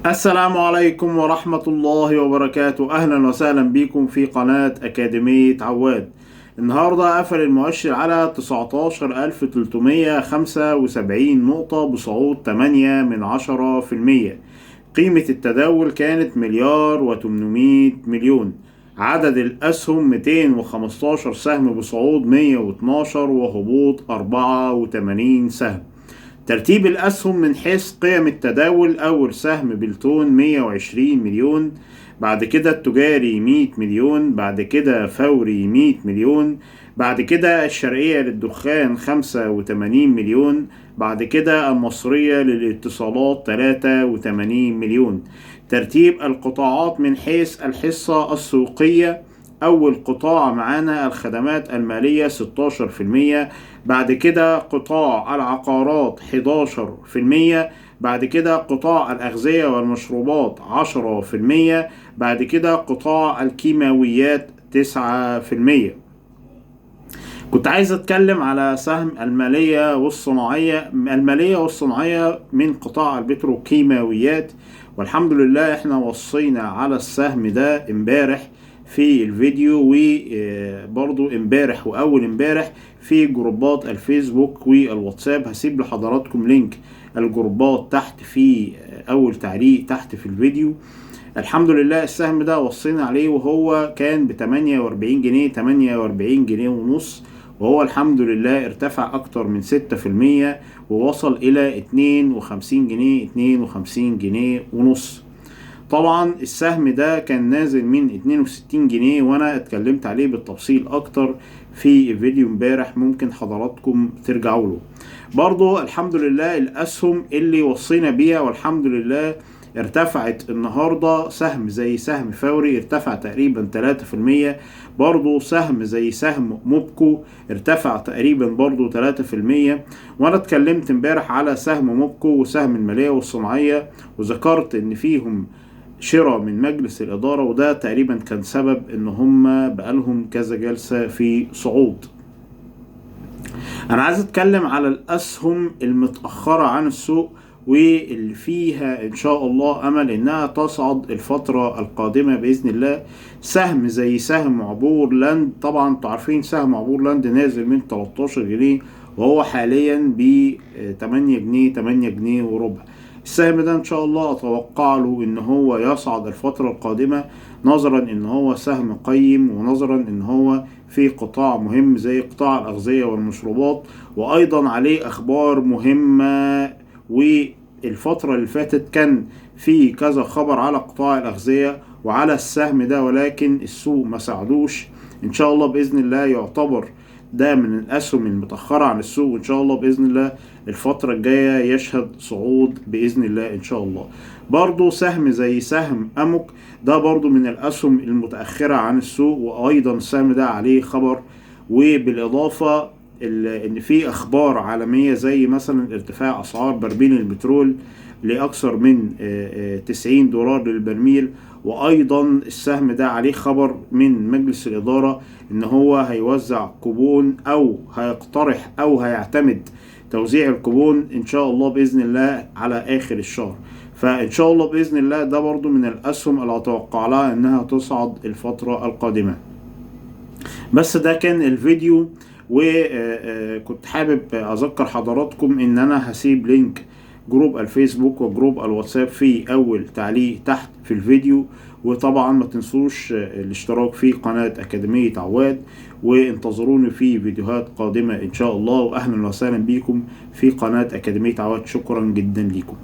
السلام عليكم ورحمة الله وبركاته. أهلا وسهلا بكم في قناة أكاديمية عواد. النهاردة قفل المؤشر على 19,375 نقطة بصعود 8.1%. قيمة التداول كانت 1,800,000,000. عدد الأسهم 215 سهم بصعود 112 وهبوط 84 سهم. ترتيب الأسهم من حيث قيم التداول: أول سهم بلتون 120 مليون، بعد كده التجاري 100 مليون، بعد كده فوري 100 مليون، بعد كده الشرقية للدخان 85 مليون، بعد كده المصرية للاتصالات 83 مليون. ترتيب القطاعات من حيث الحصة السوقية: أول قطاع معانا الخدمات المالية 16%، بعد كده قطاع العقارات 11%، بعد كده قطاع الأغذية والمشروبات 10%، بعد كده قطاع الكيماويات 9%. كنت عايز أتكلم على سهم المالية والصناعية. المالية والصناعية من قطاع البتروكيماويات، والحمد لله احنا وصينا على السهم ده امبارح في الفيديو، وبرضو امبارح واول امبارح في جروبات الفيسبوك والواتساب. هسيب لحضراتكم link الجروبات تحت في اول تعليق تحت في الفيديو. الحمد لله السهم ده وصينا عليه وهو كان ب 48 جنيه، 48 جنيه ونص، وهو الحمد لله ارتفع اكتر من 6% ووصل الى 52 جنيه، 52 جنيه ونص. طبعا السهم ده كان نازل من 62 جنيه، وانا اتكلمت عليه بالتفصيل اكتر في فيديو امبارح، ممكن حضراتكم ترجعوا له. برضو الحمد لله الاسهم اللي وصينا بيها والحمد لله ارتفعت النهاردة، سهم زي سهم فوري ارتفع تقريبا 3%، برضو سهم زي سهم موبكو ارتفع تقريبا برضو 3%. وانا اتكلمت امبارح على سهم موبكو وسهم المالية والصناعية، وذكرت ان فيهم شراء من مجلس الإدارة، وده تقريبا كان سبب ان هم بقالهم كذا جلسة في صعود. انا عايز اتكلم على الاسهم المتأخرة عن السوق واللي فيها ان شاء الله امل انها تصعد الفترة القادمة باذن الله. سهم زي سهم عبور لاند، طبعا انتوا عارفين سهم عبور لاند نازل من 13 جنيه وهو حاليا ب 8 جنيه، 8 جنيه وربع. السهم ده ان شاء الله اتوقع له ان هو يصعد الفترة القادمة، نظرا ان هو سهم قيم، ونظرا ان هو في قطاع مهم زي قطاع الاغذية والمشروبات، وايضا عليه اخبار مهمة. والفترة اللي فاتت كان في كذا خبر على قطاع الاغذية وعلى السهم ده، ولكن السوق ما ساعدوش. ان شاء الله باذن الله يعتبر ده من الأسهم المتأخرة عن السوق، وإن شاء الله بإذن الله الفترة الجاية يشهد صعود بإذن الله إن شاء الله. برضو سهم زي سهم أموك ده برضو من الأسهم المتأخرة عن السوق، وأيضا السهم ده عليه خبر، وبالإضافة إن في أخبار عالمية زي مثلا ارتفاع أسعار برميل البترول لأكثر من 90 دولار للبرميل، وأيضا السهم ده عليه خبر من مجلس الإدارة إن هو هيوزع كوبون أو هيقترح أو هيعتمد توزيع الكوبون إن شاء الله بإذن الله على آخر الشهر. فإن شاء الله بإذن الله ده برضو من الأسهم اللي أتوقع لها إنها تصعد الفترة القادمة. بس ده كان الفيديو، وكنت حابب أذكر حضراتكم إن أنا هسيب link group الفيسبوك و group الواتساب في اول تعليق تحت في الفيديو، وطبعا ما تنسوش الاشتراك في قناة أكاديمية عواد، وانتظروني في فيديوهات قادمة ان شاء الله. واهلا وسهلا بكم في قناة أكاديمية عواد. شكرا جدا لكم.